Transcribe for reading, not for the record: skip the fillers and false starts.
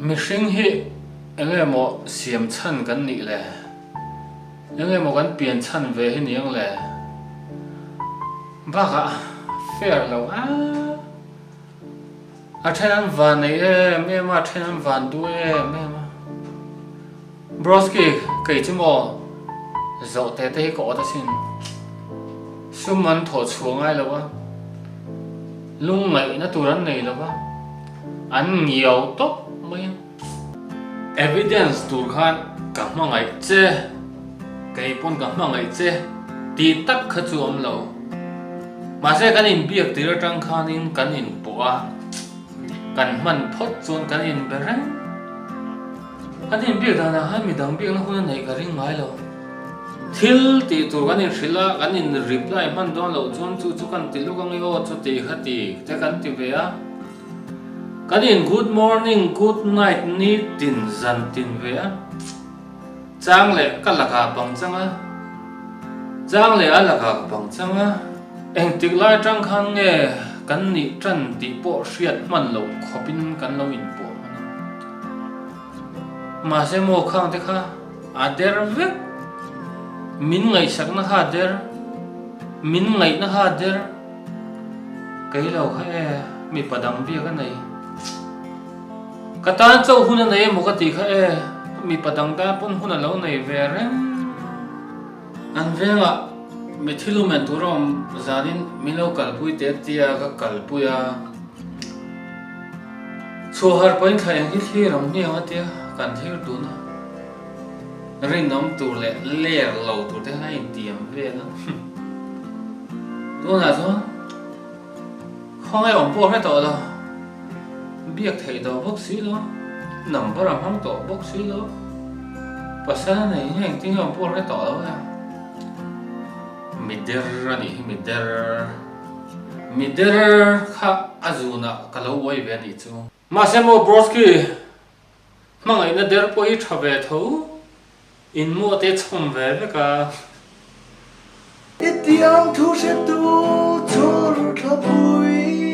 Mihring hi enge maw siam chhan kan nih le? Enge maw kan pian chhan ve hi niang le? Bakah fair lo a. A then an van nei em em a, a then an van duh em em a. Broski, kei chu maw zawh te te hi ka awt asin. Sum an thawh chhuah ngai lo a, lungngaihna tur an nei lo va, an ngiau tawp mai a. Evidence tur khan ka hmangaih che, kei pawn ka hmangaih che tih tak kha chu awm lo. Mahse kan inbiak tir atang khanin kan inpawh a, kan hman phawt chuan kan inbe reng. Kan inbiak danah khan midang biakna hun a neih ka ring ngai lo. Thil tih tur kan inhrilh a, kan in reply hman dawn loh chuan chu chu kan ti luk ange aw chu ti kha ti te kan ti ve a. Kan in good morning, good night ni tin zan tin ve a. Chang leh ka lakah bang chang a, chang leh a lakah ka bang chang a. Engtik lai atang khan nge kan nih tan tih pawh hriat hman loh khawpin kan lo inpawh hman a. Mahse maw khang te kha a der vek, min ngaihsakna kha a der, min ngaihna kha a der, kei lo kha e mipa dang biak a nei. Ka tan chauh hun a nei emaw ka tih kha e, mipa dang tan pawn hun a lo nei ve reng. An vengah mi thil umen tur a awm zanin min lo kalpui teh tia ka kalpui a. Chhuah harh pawhin thla eng hi thlir ang hmiang a tia kan thlir dun a. Rinawm tur leh ler lo tur te khan a intiam vel a. Tunah chuan. Khawngaih awm pawh hre tawh lo, biak theih tawh bawk si lo, number a hmang tawh bawk si lo, pasal a nei nge engtin nge awm pawh hre tawh lo e. Mi der a nih hi mi der, mi der kha a zunah ka lo uai ve a nih chu. Mahse maw Broski, Hmangaihna der pawh hi tha ve tho, in muah te chhawm ve vek a. I tiang thu hretu chhawr thlapui.